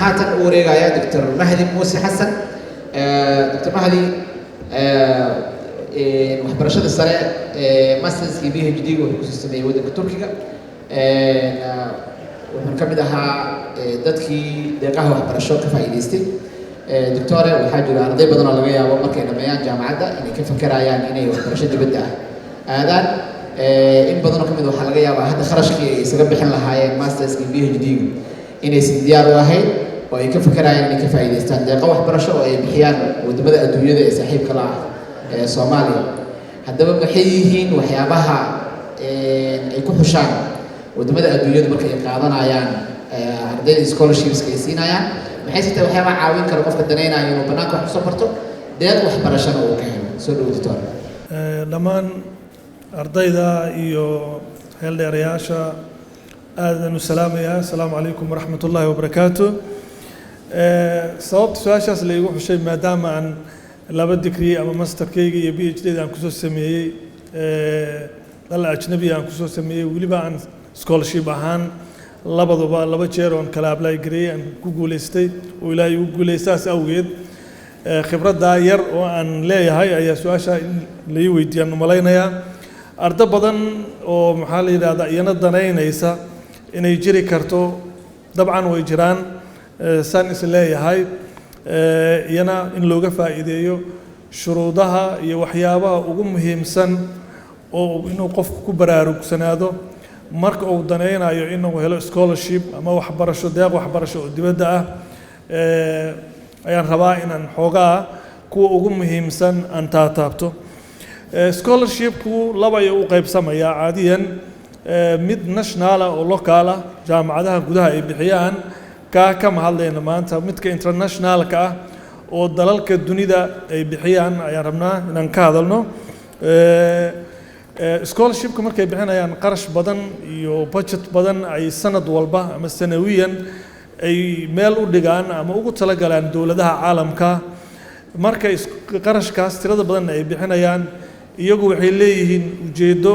Haatan u wareegayaa Doctor Mahdi Muuse Xasan. Doctor Mahdi waxbarashada sare, masters iyo PhD wuxuu kusoo sameeyey waddanka Turkiga. Wuxuu ka mid ahaa dadkii deeqaha waxbarasho ka faa'iidaystay. Doctore, waxaa jira arday badan oo laga yaabo markay dhameeyaan jaamacadda inay ka fakerayaan inay waxbarasho dibadda ah aadaan. In badanoo ka mid waxaa laga yaabaa hadda kharashkii ay isaga bixin lahaayeen masterska iyo PhD-ga inaysan diyaar u ahayn oo ay ka fakerayaan inay ka faa'iidaystaan deeqo waxbarasho oo ay bixiyaan waddamada adduunyada ee saaxiibka la ah ee Soomaaliya. Haddaba, maxay yihiin waxyaabaha ay ku xushaan waddamada adduunyadu marka ay qaadanayaan ardayda scholarshipska ay siinayaan? Maxay se tahay waxyaabaha caawin kara qofka danaynayo inuu bannaanka wax kusoo barto, deeq waxbarashana uu ka helo? Soo dhowo, doctor. Dhammaan ardayda iyo xeeldheerayaasha aadaan u salaamayaa. Asalaamu calaykum waraxmat ullaahi wabarakaatu. Sababta su-aashaas la igu xushay, maadaama aan laba degree ama masterkayga iyo PhD da aan kusoo sameeyey dal ajnabi aan kusoo sameeyey, weliba aan scholarship ahaan labaduba laba jeer oon kala apply gareeyey aan ku guuleystay oo Ilaahay igu guuleystay, saas awgeed khibraddaa yar oo aan leeyahay ayaa su-aasha in la ii weydiiyaan umalaynayaa. Ardo badan oo, maxaa la yidhahdaa, iyana danaynaysa inay jiri karto, dabcan way jiraan. Saan is leeyahay, iyana in looga faa'iideeyo shuruudaha iyo waxyaabaha ugu muhiimsan oo inuu qofku ku baraarugsanaado marka uu danaynayo inuu helo scholarship ama waxbarasho, deeq waxbarasho oo dibadda ah, ayaan rabaa inaan xoogaa kuwa ugu muhiimsan aan taataabto. Scholarshipku laba ayuu u qaybsamayaa caadiyan: mid national ah oo local ah, jaamacadaha gudaha ay bixiyaan, kaa kama hadlayno maanta. Midka internationalka ah oo dalalka dunida ay bixiyaan ayaan rabnaa inaan ka hadalno. Scholarshipka markay bixinayaan, qarash badan iyo budget badan ay sanad walba ama sanawiyan ay meel u dhigaan ama ugu talagalaan dowladaha caalamka. Marka qarashkaas tirada badan ay bixinayaan, iyagu waxay leeyihiin ujeeddo,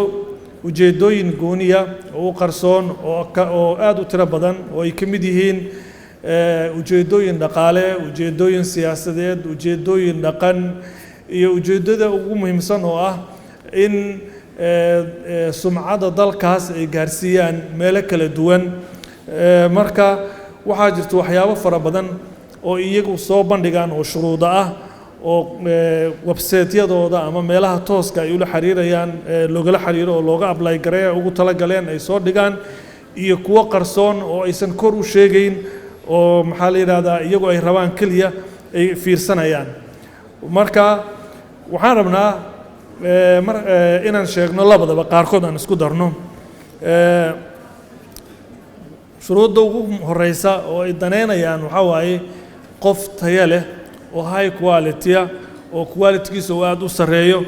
ujeeddooyin gooniya oo u qarsoon oo aad u tiro badan, oo ay ka mid yihiin ujeeddooyin dhaqaale, ujeeddooyin siyaasadeed, ujeeddooyin dhaqan iyo ujeeddada ugu muhiimsan oo ah in sumcadda dalkaas ay gaarsiiyaan meelo kala duwan. Marka waxaa jirta waxyaabo fara badan oo iyagu soo bandhigaan oo shuruudo ah oo website-yadooda ama meelaha tooska ay ula xiriirayaan, loogala xiriiro oo looga apply gareeya ugu talagaleen ay soo dhigaan, iyo kuwo qarsoon oo aysan kor u sheegayn oo, maxaa la yidhahdaa, iyagu ay rabaan keliya ay fiirsanayaan. Marka waxaan rabnaa mar inaan sheegno labadaba, qaarkood aan isku darno. Shuruudda ugu horeysa oo ay daneynayaan waxaa waaye qof tayo leh oo high quality ah, oo qualitygiisa uu aada u sarreeyo,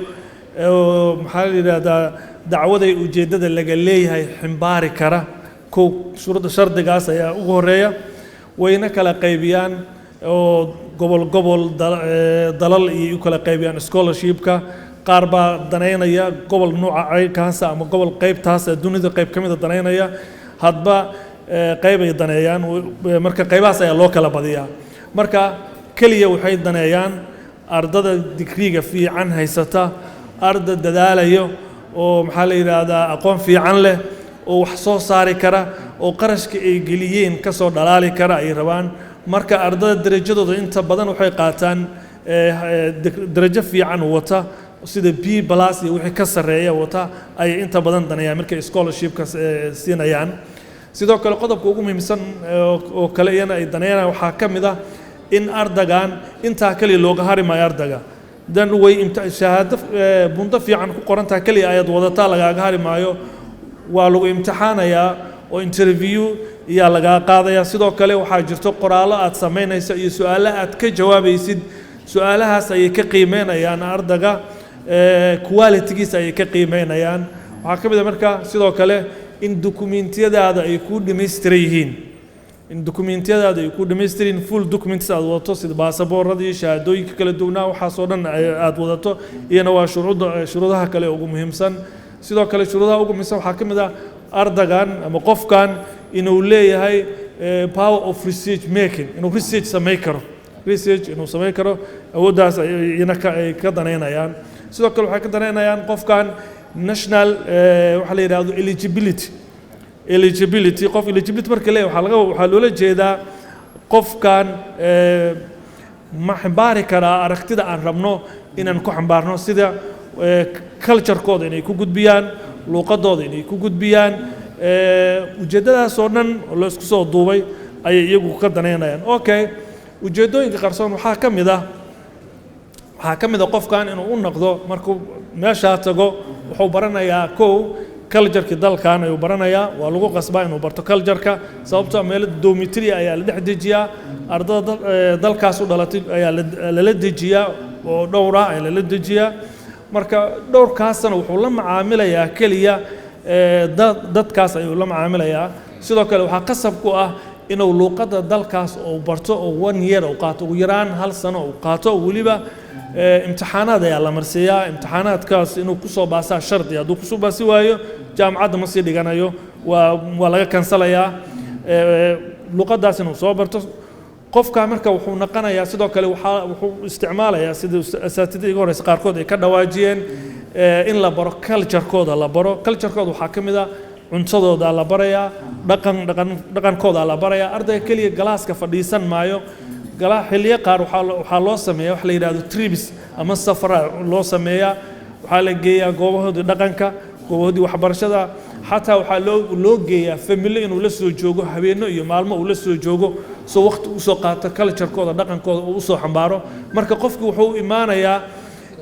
oo, maxaa la yidhahdaa, dacwaday ujeeddada laga leeyahay ximbaari kara. Kow, shuruudda shardigaas ayaa ugu horeeya. Wayna kala qaybiyaan oo gobol gobol, dalal iyo u kala qaybiyaan scholarshipka. Qaar baa danaynaya gobol nuuca caynkaasa ama gobol qaybtaasa dunida qayb ka mida danaynaya, hadba qayb ay daneeyaan. Marka qaybahaas ayaa loo kala badiyaa. Marka keliya waxay daneeyaan ardada digriiga fiican haysata, arda dadaalayo oo, maxaa la yidhaahdaa, aqoon fiican leh oo wax soo saari kara oo qarashka ay geliyeen ka soo dhalaali kara ay rabaan. Marka ardada derajadooda inta badan waxay qaataan derajo fiican wata, sida B+ iyo wixii ka sarreeya wata ayay inta badan daneeyaan markay scholarshipka siinayaan. Sidoo kale, qodobka ugu muhiimsan oo kale iyana ay daneeyaan waxaa ka mid ah in ardagan intaa keliya looga hari maayo. Ardaga dan way shahaado bundo fiican ku qorantaa keliya ayaad wadataa lagaaga hari maayo. Waa lagu imtixaanayaa oo interview iyaa lagaa qaadaya. Sidoo kale waxaa jirto qoraallo aad samaynayso iyo su-aalo aad ka jawaabaysid. Su-aalahaas ayay ka qiimeynayaan ardaga, qualitygiisa ayay ka qiimeynayaan. Waxaa ka mid a marka sidoo kale in dukumentiyadaada ay ku dhammaystiran yihiin, in dukumentiyadaada ay ku dhammaystiran yihiin, full documents aad wadato, sida baasaboorradii, shahaadooyinka kala duwanaa, waxaasoo dhan aad wadato. Iyana waa shuruudda, shuruudaha kale ugu muhiimsan. Sidoo kale, shuruudaha ugu muhiimsan waxaa ka mid ah ardagan ama qofkan inuu leeyahay power of research making, inuu research samayn karo, research inuu samayn karo, awooddaas iyana ka ay ka danaynayaan. Sidoo kale waxay ka danaynayaan qofkan national waxaa la yidhahdo eligibility. Eligibility, qof eligibility marka leeyahay, waxaa loola jeedaa qofkan ma xambaari karaa aragtida aan rabno inaan ku xambaarno, sida culture-kooda inay ku gudbiyaan, luuqadooda inay ku gudbiyaan. Ujeeddadaas oo dhan oo la isku soo duubay ayay iyagu ka danaynayaan. Okay, ujeeddooyinka qarsoon waxaa ka mid ah qofkan inuu u noqdo, markuu meeshaa tago wuxuu baranayaa kow culture-kii dalkan ayuu baranayaa. Waa lagu qasbaa inuu barto culture-ka, sababtoo meelo dormitory ayaa la dhex dejiyaa, ardada dalkaas u dhalatay ayaa lala dejiyaa, oo dhowr ah ayaa lala dejiyaa. Marka dhowrkaasna wuxuu la macaamilayaa keliya dadkaas ayuu la macaamilayaa. Sidoo kale waxaa qasab ku ah inuu luuqadda dalkaas uu barto oo one year uu qaato, ugu yaraan hal sano uu qaato. Weliba imtixaanaad ayaa la marsiiyaa, imtixaanaadkaas inuu kusoo baasaa shardi. Hadduu kusoo baasi waayo, jaamacadda ma sii dhiganayo, waa laga kansalayaa. Luuqaddaas inuu soo barto qofka marka wuxuu naqanayaa, sidoo kale wuxuu isticmaalayaa, sida asaatidada iga horeysa qaarkood ay ka dhawaajiyeen, in la baro culture-kooda la baro. Culture-kooda waxaa ka mid ah cuntadooda la barayaa, dhaqankooda la barayaa. Ardayga keliya class-ka fadhiisan maayo. Xilliyo qaar waxaa loo sameeyaa wax la yidhahdo trips ama safara loo sameeyaa. Waxaa la geeyaa goobahoodii dhaqanka, goobahoodii waxbarashada, xataa waxaa loo geeyaa family inuu la soo joogo habeenno iyo maalmo uu la soo joogo, soo waqti usoo qaato culture-kooda, dhaqankooda uu usoo xambaaro. Marka qofki wuxuu imaanayaa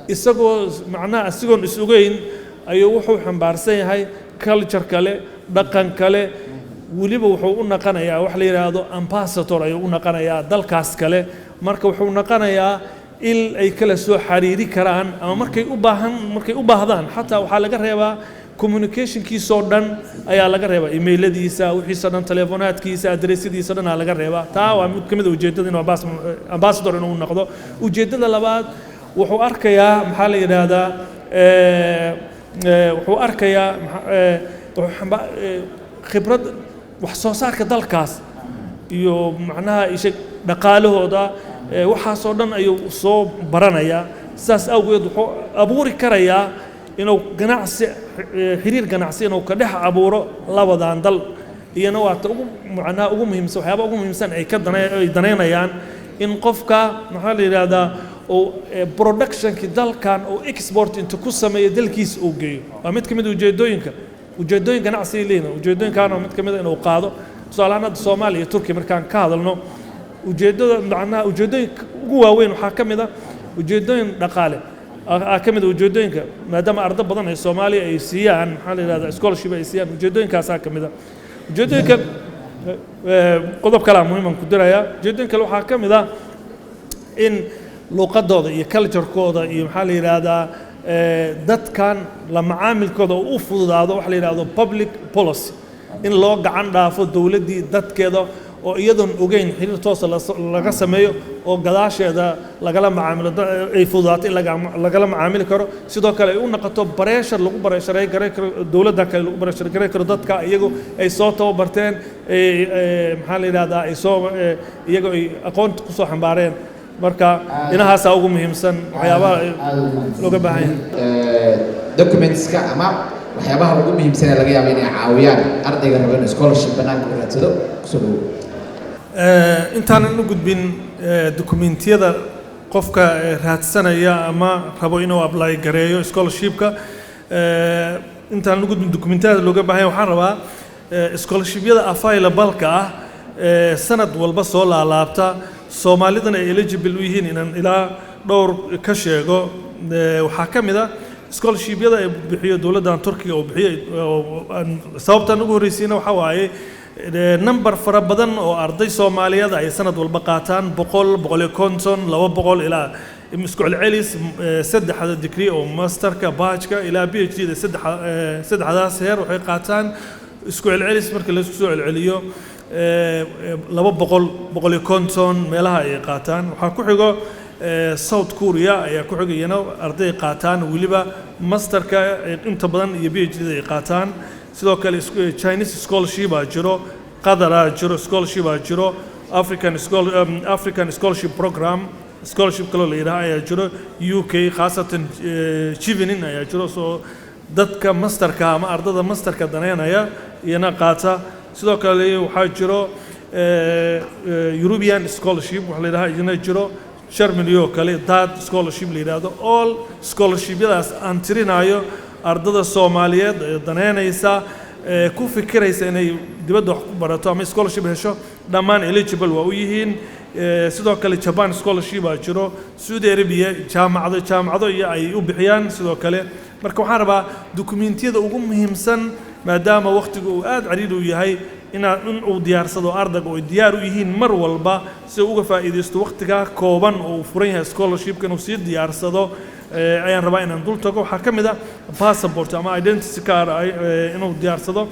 isagoo macnaha isagoon is ogeyn ayuu wuxuu xambaarsan yahay culture kale, dhaqan kale. Weliba wuxuu u naqanayaa wax la yidhaahdo ambassador ayuu u naqanayaa dalkaas kale. Marka wuxuu naqanayaa il ay kala soo xiriiri karaan ama markay u baahdaan. Xataa waxaa laga reebaa communication-kiisoo dhan ayaa laga reebaa, email-adiisa, wixiisoo dhan, telefonaadkiisa, address-yadiisa dhan aa laga reebaa. Taa waa mid ka mid a ujeeddada, inuu ambassador inuu noqdo. Ujeeddada labaad, wuxuu arkayaa, maxaa la yidhaahdaa, wuxuu arkayaa khibrad wax soo saarka dalkaas iyo macnaha isha dhaqaalahooda, waxaasoo dhan ayuu soo baranayaa. Sidaas awgeed wuxuu abuuri karayaa inuu ganacsi, xiriir ganacsi inuu ka dhex abuuro labadan dal. Iyana waa ta ugu macnaha ugu muhiimsan, waxyaaba ugu muhiimsan ay ka dana ay danaynayaan, in qofka, maxaa la yidhaahdaa, uu production-kii dalkan uu export inta ku sameeyo dalkiisa uu geeyo. Waa mid ka mid ujeedooyinka, ujeedooyin ganacsi ay leeyihin. Ujeedooyinkaana waa mid ka mid a inuu qaado. Tusaale ahaan hadda Soomaaliya iyo Turkiya markaan ka hadalno, ujeeddada macnaha ujeeddooyinka ugu waaweyn waxaa ka mid a ujeeddooyin dhaqaale aa ka mid a ujeeddooyinka, maadaama ardo badan ay Soomaaliya ay siiyaan, maxaa la yidhahdaa, scholarship ay siiyaan. Ujeeddooyinkaasaa ka mid a ujeeddooyinka. Qodob kalea muhiiman ku dirayaa. Ujeeddooyin kale waxaa ka mid ah in luuqadooda iyo culture-kooda iyo, maxaa la yidhaahdaa, dadkan la macaamilkooda uu u fududaado, waxa la yidhahdo public policy, in loo gacan dhaafo dowladdii dadkeeda oo iyadoon ogeyn xiriir toosa laga sameeyo oo gadaasheeda lagala macaamilo, ay fududaato in lagala macaamili karo. Sidoo kale ay u noqoto pressure lagu pressure garay karo dowladda kale, lagu pressure garay karo dadka iyagu ay soo tababarteen, maxaa la yidhahdaa, ay soo iyagu ay aqoonta kusoo xambaareen. Marka inahaasaa ugu muhiimsan waxyaabaha looga baahan yahay. Documents-ka ama waxyaabaha ugu muhiimsan ee laga yaabo inay caawiyaan ardayga raba inuu scholarship bannaanka u raadsado, kusoo dhawow. Intaanan u gudbin document-iyada qofka raadsanaya ama rabo inuu apply gareeyo scholarship-ka, intaanan u gudbin document-iyada looga baahan yahay, waxaan rabaa scholarship-yada available-ka ah sanad walba soo laalaabta, Soomaalidana ay eligible u yihiin, inaan ilaa dhowr ka sheego. Waxaa ka mid ah scholarship-yada ay bixiyo dowladdan Turkiga uu bixiyo. Sababtaan ugu horreysiina waxaa waaye number fara badan oo arday Soomaaliyeed ay sanad walba qaataan, 100, 150, 200 ilaa isku celcelis saddexda degree oo master-ka, bachelor-ka ilaa PhD da, saddexdaas heer waxay qaataan isku celcelis, marka la isku soo celceliyo, 200, 150 meelaha ay qaataan. Waxaa ku xigo South Korea ayaa ku xigo, iyana arday qaataan, weliba master-ka inta badan iyo PhD da ay qaataan. Sidoo kale Chinese scholarship baa jiro. Qadaraa jiro, scholarship aa jiro, African Scholarship Program, scholarship kaloo la yidhaha ayaa jiro, UK khaasatan Chevening ayaa jiro. Soo dadka masterka ama ardada masterka daneynaya iyana qaata. Sidoo kale waxaa jiro European Scholarship waxa la yidhaha iyana jiro, Germany oo kale DAAD scholarship la yidhaahdo. All scholarshipyadaas aan tirinayo, ardada Soomaaliyeed ee daneynaysa, ee ku fikiraysa inay dibadda wax ku barato ama scholarship hesho, dhammaan eligible waa u yihiin. Sidoo kale Japan scholarship baa jiro, Saudi Arabia jaamacado iyo ay u bixiyaan sidoo kale. Marka waxaan rabaa dukumentiyada ugu muhiimsan, maadaama wakhtigu uu aad cariiri u yahay, in uu diyaarsado ardayga oo ay diyaar u yihiin mar walba, si uu uga faa'iidaysto wakhtigaa kooban oo uu furan yahay scholarshipka, inuu sii diyaarsado ayaan rabaa inaan dul tago. Waxaa ka mid ah passport ama identity card inuu diyaarsado,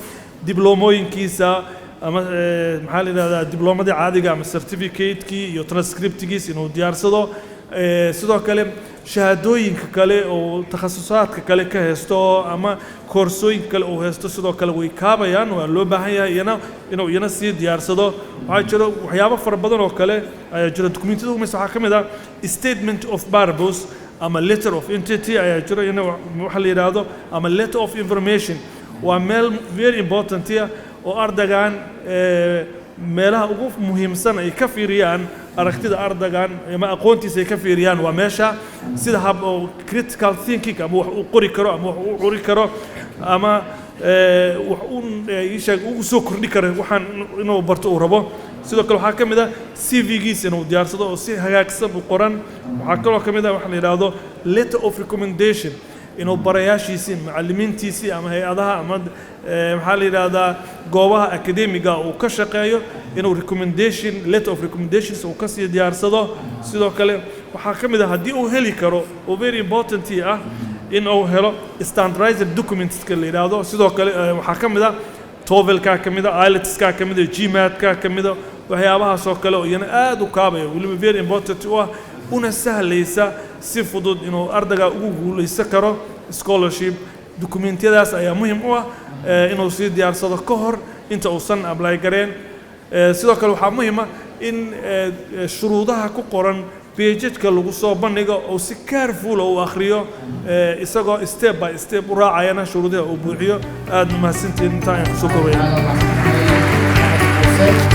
dibloomooyinkiisa ama maxaa la yidhahdaa, dibloomadii caadiga ama certificate-kii iyo transcriptgiis inuu diyaarsado. Sidoo kale shahaadooyinka kale oo takhasusaadka kale ka haysto ama koorsooyinka kale uu haysto sidoo kale way kaabayaan, waa loo baahan yahay iyana inuu iyana sii diyaarsado. Waxaa jiro waxyaabo fara badan oo kale ayaa jiro. Dukumentiyada ugu muhiimsan waxaa ka mid ah statement of purpose ama letter of entity ayaa jiro iyana waxa la yidhaahdo, ama letter of information. Waa meel very important ah oo ardaygan meelaha ugu muhiimsan ay ka fiiriyaan aragtida ardaygan ama aqoontiisa ay ka fiiriyaan waa meesha, sida hab oo critical thinking ama wax uu qori karo ama wax uu curi karo ama wax uu ii sheeg ugu soo kordhi karo waxaan inuu barto uu rabo. Sidoo kale waxaa ka mid ah CV-giisa inuu diyaarsado oo si hagaagsan u qoran. Waxaa kaloo ka mid ah waxa la yidhaahdo letter of recommendation, inuu barayaashiisii, macallimiintiisii ama hay-adaha ama maxaa la yidhaahdaa, goobaha academiga uu ka shaqeeyo inuu recommendation, letter of recommendations uu kasii diyaarsado. Sidoo kale waxaa ka mid ah, haddii uu heli karo oo very important ah, in uu helo standardized documentska la yidhaahdo. Sidoo kale waxaa ka mid ah TOEFL-kaa ka mid a, IELTS-kaa ka mid a, GMAT-kaa ka mid a, waxyaabahaasoo kale oo iyana aad u kaabaya, weliba very important u ah, una sahlaysa si fudud inuu ardayga ugu guulaysan karo scholarship. Dukumentiyadaas ayaa muhim u ah inuu sii diyaarsado ka hor inta uusan apply gareen. Sidoo kale waxaa muhiim ah in shuruudaha ku qoran pageka lagu soo bandhigo oo si careful u akhriyo, isagoo step by step u raacayana shuruudaha uu buuxiyo. Aad mahadsantihiin, intaa ayaan kusoo kobaya. Aad waa mahadsantahay.